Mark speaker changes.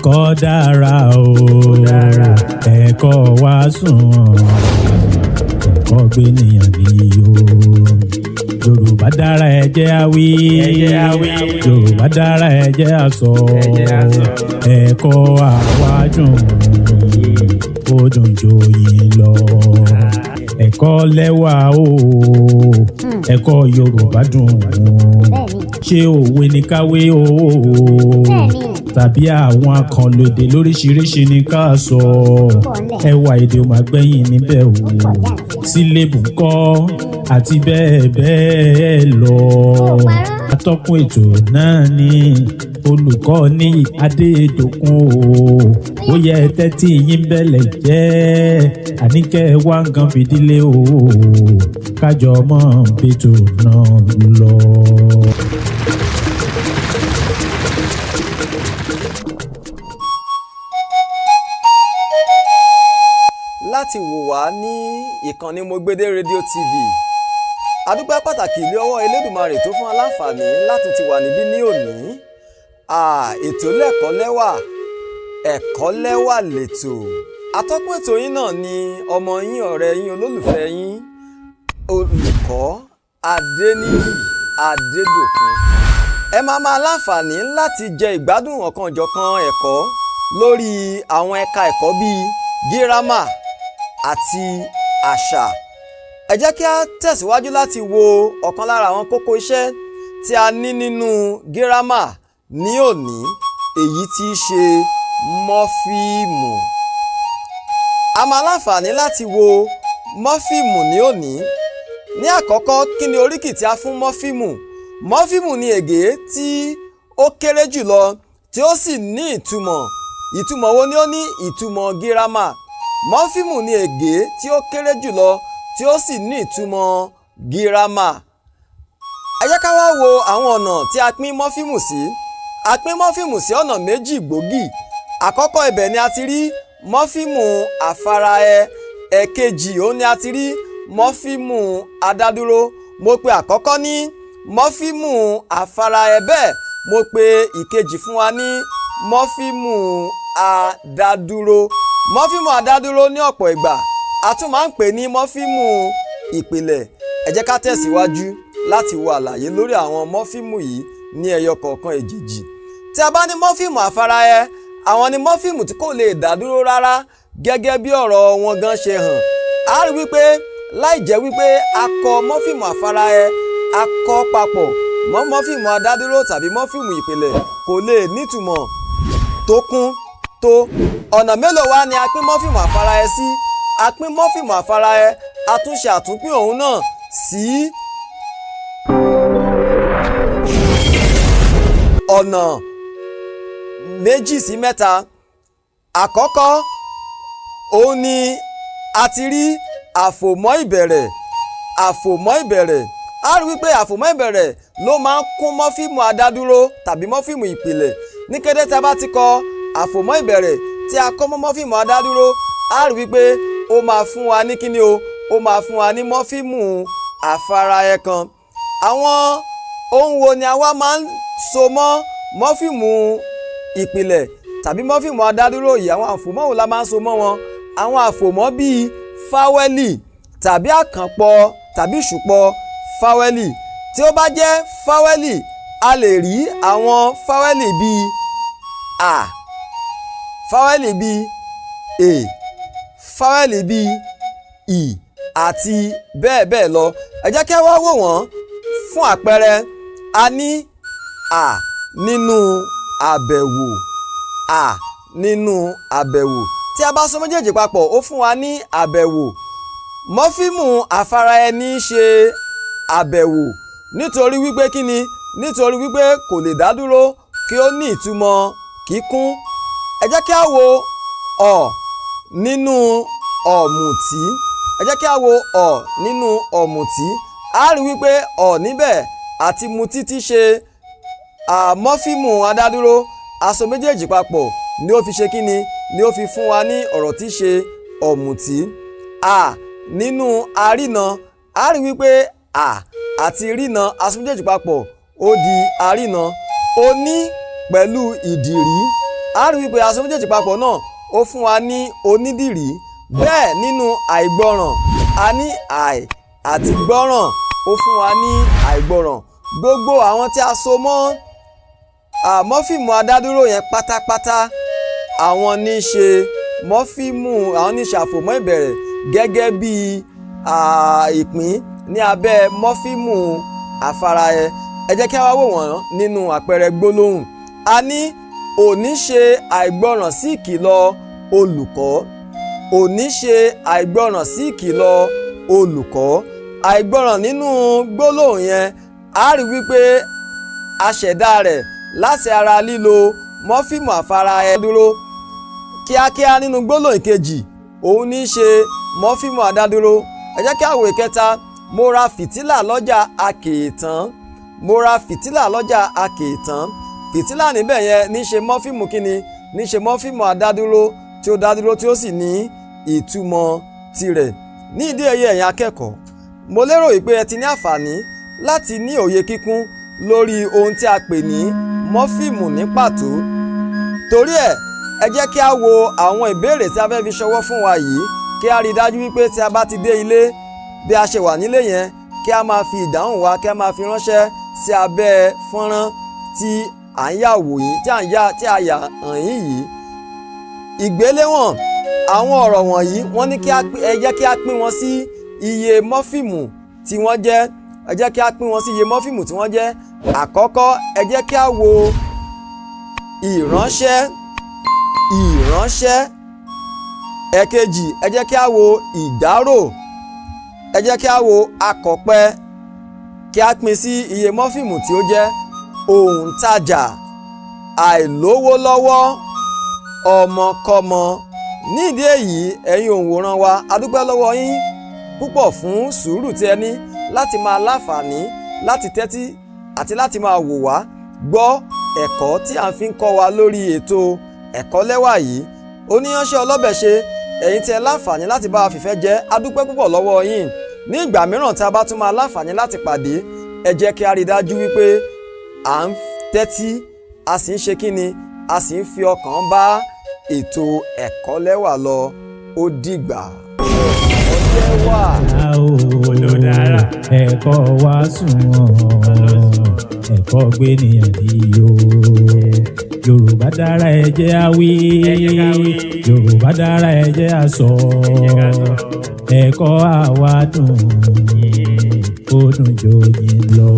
Speaker 1: Ẹ̀kọ́ dára o, ẹ̀kọ́ wa sunwọ̀n, ẹ̀kọ́ gbénìyàn níyì o. Yorùbá dára, ẹ jẹ́ á wí. Yorùbá dára, ẹ jẹ́ á sọ. Ẹ̀kọ́ àwa dùn, ó dùn joyin lọ. Ẹ̀kọ́ lẹ́wà o, ẹ̀kọ́ Yorùbá dùn. Ṣé òwe ní káwé o, tàbí àwọn àkànlò èdè lóríṣiríṣi ní ká sọ? Ẹwà èdè ò máa gbẹ̀yìn níbẹ̀ o, sílébù ńkọ́, àti bẹ́ẹ̀ bẹ́ẹ̀ lọ. Atọ́kùn ètò náà ni olùkọ́ ní Adédọ̀kun o. Ó yẹ tẹ́tí yín bẹ̀lẹ̀ jẹ́ àníkẹ́ wá nǹkan fìdílé o, kájọ mọ́ bẹ́tò náà lọ.
Speaker 2: Láti wò wá ní ìkànnì Mogbede Radio TV. Adúpẹ́ pàtàkì ilé ọwọ́ Elédùmarè tó fún wa láǹfààní láti ti wà níbí ní òní. Ètò lẹ́kọ̀ọ́ lẹ́wà, ẹ̀kọ́ lẹ́wà lẹ́tò. Atọ́kùn ètò yín náà ni ọmọ yín, ọ̀rẹ́ yín, olólùfẹ́ yín, olùkọ́ Adéníyì Adédòkun. Ẹ máa máa láǹfààní láti jẹ ìgbádùn ọ̀kanòjọ̀kan ẹ̀kọ́ lórí àwọn ẹ̀ka ẹ̀kọ́ bíi gírámà àti àṣà. Ẹ jẹ́ kí a tẹ̀síwájú láti wo ọ̀kan lára àwọn kókó iṣẹ́ tí a ní nínú gírámà ní òní, èyí tí í ṣe mọ́fíìmù. A máa láǹfààní láti wo mọ́fíìmù ní òní. Ní àkọ́kọ́, kí ni oríkì tí a fún mọ́fíìmù? Mọ́fíìmù ni ègé tí ó kéré jùlọ tí ó sì ní ìtumọ̀. Ìtumọ̀ wo ni ó ní? Ìtumọ̀ gírámà. Mọ́fíìmù ni ègé tí ó kéré jùlọ tí ó sì ní ìtumọ̀ gírámà. Ẹ jẹ́ ká wá wo àwọn ọ̀nà tí a pín mọ́fíìmù sí. A pín mọ́fíìmù sí ọ̀nà méjì gbòógì. Àkọ́kọ́ ibẹ̀ ni a ti rí mọ́fíìmù àfaraẹ. Ẹ̀kejì òun ni a ti rí mọ́fíìmù adádúró. Mo pe àkọ́kọ́ ní mọ́fíìmù àfaraẹ, bẹ́ẹ̀ mo pe ìkejì fún wa ní mọ́fíìmù adádúró. Mọ́fíìmù adádúró ní ọ̀pọ̀ ìgbà a tún máa ń pè ní mọ́fíìmù ìpìlẹ̀. Ẹ jẹ́ ká tẹ̀síwájú láti wo àlàyé lórí àwọn mọ́fíìmù yìí ní ẹyọ kọ̀ọ̀kan èjèèjì. Tí a bá ní mọ́fíìmù àfaraẹ, àwọn ni mọ́fíìmù tí kò lè dádúró rárá, gẹ́gẹ́ bí ọ̀rọ̀ wọn gan ṣe hàn. A rí wípé láì jẹ́ wípé a kọ mọ́fíìmù àfaraẹ, a kọ papọ̀ mọ́ mọ́fíìmù adádúró tàbí mọ́fíìmù ìpìlẹ̀, kò lè nítumọ̀ tó kún tó. Ọ̀nà mélòó wá ni a pín mọ́fíìmù àfaraẹ sí? A pín mọ́fíìmù àfaraẹ, a tún ṣe àtúnpín òun náà sí ọ̀nà méjì sí mẹ́ta. Àkọ́kọ́ òun ni a ti rí àfòmọ́ ìbẹ̀rẹ̀. Àfòmọ́ ìbẹ̀rẹ̀, a rí wípé àfòmọ́ ìbẹ̀rẹ̀ ló máa ń kún mọ́fíìmù adádúró tàbí mọ́fíìmù ìpìlẹ̀. Ní kété tí a bá ti kọ àfòmọ́ ìbẹ̀rẹ̀ tí a kọ́ mọ́ mọ́fíìmù adádúró, a rí wípé ó máa fún wa ní kíni o, ó máa fún wa ní mọ́fíìmù àfaraẹ kan. Àwọn ohun wo ni a wá máa ń so mọ́ mọ́fíìmù ìpìlẹ̀ tàbí mọ́fíìmù adádúró yìí? Àwọn àfòmọ́ wo la máa ń so mọ́ wọn? Àwọn àfòmọ́ bíi fáwẹ́lì tàbí àkànpọ̀ tàbí ìṣùpọ̀ fáwẹ́lì. Tí ó bá jẹ́ fáwẹ́lì, a lè rí àwọn fáwẹ́lì bíi a, fáwẹ́lì bíi è, fáwẹ́lì bíi ì àti bẹ́ẹ̀ bẹ́ẹ̀ lọ. Ẹ jẹ́ kí a wá wò wọ́n fún àpẹẹrẹ. A ní à nínú àbẹ̀wò, à nínú àbẹ̀wò. Tí a bá so méjèèjì papọ̀, ó fún wa ní àbẹ̀wò. Mọ́fíìmù àfaraẹni ṣe àbẹ̀wò nítorí wípé kíni? Nítorí wípé kò lè dá dúró kí ó ní ìtumọ̀ kíkún. Ẹ jẹ́ kí a wo ọ̀ nínú ọ̀mùtí. Ẹ jẹ́ kí a wo ọ̀ nínú ọ̀mùtí. A rí wípé ọ̀ níbẹ̀ àti mutí ti ṣe mọ́fíìmù adádúró. Aṣọ méjèèjì papọ̀ ni ó fi ṣe kíni? Ni ó fi fún wa ní ọ̀rọ̀ tí ṣe ọ̀mùtí. A nínú àrínà, a rí wípé a àti rínà, aṣọ méjèèjì papọ̀, ó di àrínà. Oní pẹ̀lú ìdìrí. A rí wípé aṣọ méjèèjì papọ̀ náà ó fún wa ní onídìrí. Bẹ́ẹ̀ nínú àìgbọràn, a ní àì àti gbọ́ràn, ó fún wa ní àìgbọràn. Gbogbo àwọn tí a so mọ́ mọ́fíìmù adádúró yẹn pátápátá, àwọn ní í ṣe mọ́fíìmù, àwọn ní í ṣe àfòmọ́ ìbẹ̀rẹ̀ gẹ́gẹ́ bí ìpín ní abẹ́ mọ́fíìmù àfaraẹ. Ẹ jẹ́ kí a wá wò wọ́n nínú àpẹẹrẹ gbólóhùn. A ní òní ṣe àìgbọràn sí ìkìlọ̀ olùkọ́. Òní ṣe àìgbọràn sí ìkìlọ̀ olùkọ́. Àìgbọràn nínú gbólóhùn yẹn, a rí wípé a ṣẹ̀dá rẹ̀ láti ara lílo mọ́fíìmù àfaraẹ dúró. Kíákíá nínú gbólóhùn ìkejì, òun ní í ṣe mọ́fíìmù àdádúró. Ẹ jẹ́ kí a wò ìkẹta. Mo ra fìtílà lọ́jà Àkèétán. Mo ra fìtílà lọ́jà Àkèétán. Fìtílà níbẹ̀ yẹn ní í ṣe mọ́fíìmù kíni? Ní í ṣe mọ́fíìmù àdádúró tí ó dádúró, tí ó sì ní ìtumọ̀ tirẹ̀. Ní ìdí èyí, ẹ̀yin akẹ́kọ̀ọ́, mo lérò wípé ẹ ti ní àǹfààní láti ní òye kíkún lórí ohun tí a pè ní mọ́fíìmù ní pàtó. Torí ẹ̀, ẹ jẹ́ kí a wo àwọn ìbéèrè tí a fẹ́ fi ṣọwọ́ fún wa yìí, kí a rí i dájú wípé tí a bá ti dé ilé, bí a ṣe wà nílé yẹn, kí a máa fi ìdáhùn wa, kí a máa fi ránṣẹ́ sí abẹ́ fọ́nrán tí à ń yà wò yìí, tí à ń yà, tí a yà hàn yín yìí. Ìgbéléwọ̀n àwọn ọ̀rọ̀ wọ̀nyí, wọ́n ní kí a ẹ jẹ́ kí a pín wọn sí iye mọ́fíìmù tí wọ́n jẹ́. Ẹ jẹ́ kí a pín wọn sí iye mọ́fíìmù tí wọ́n jẹ́. Àkọ́kọ́, ẹ jẹ́ kí a wo ìránṣẹ́, ìránṣẹ́. Ẹ̀kejì, ẹ jẹ́ kí a wo ìdárò. Ẹ jẹ́ kí a wo akọ̀pẹ, kí a pín sí iye mọ́fíìmù tí ó jẹ́. Òǹtajà, àìlówó lọ́wọ́, ọmọkọ́mọ. Ní ìdí èyí, ẹ̀yin òǹwòran wa, a dúpẹ́ lọ́wọ́ yín púpọ̀ fún sùúrù tí ẹ ní láti máa láǹfààní láti tẹ́tí àti láti máa wò wá gbọ́ ẹ̀kọ́ tí à ń fi ń kọ́ wa lórí ètò Ẹ̀kọ́ Lẹ́wà yìí. Oníyanṣẹ́ ọlọ́bẹ̀ ṣe, ẹ̀yin tí ẹ láǹfààní láti bá wa fìfẹ́ jẹ́, a dúpẹ́ púpọ̀ lọ́wọ́ yín. Ní ìgbà mìíràn tí a bá tún máa láǹfààní láti pàdé, ẹ jẹ́ kí a rí i dájú wípé à ń tẹ́tí, a sì ń ṣe kíni, a sì ń fi ọkàn bá ètò Ẹ̀kọ́ Lẹ́wà lọ. Ó dìgbà. Ọjọ́ wà.
Speaker 1: Ẹ̀kọ́ wa sunwọ̀n, ẹ̀kọ́ gbénìyàn ní o. Yorùbá dára, ẹ jẹ́ á wí. Yorùbá dára, ẹ jẹ́ á sọ. Ẹ̀kọ́ àwa dùn, ó dùn jòyìn lọ.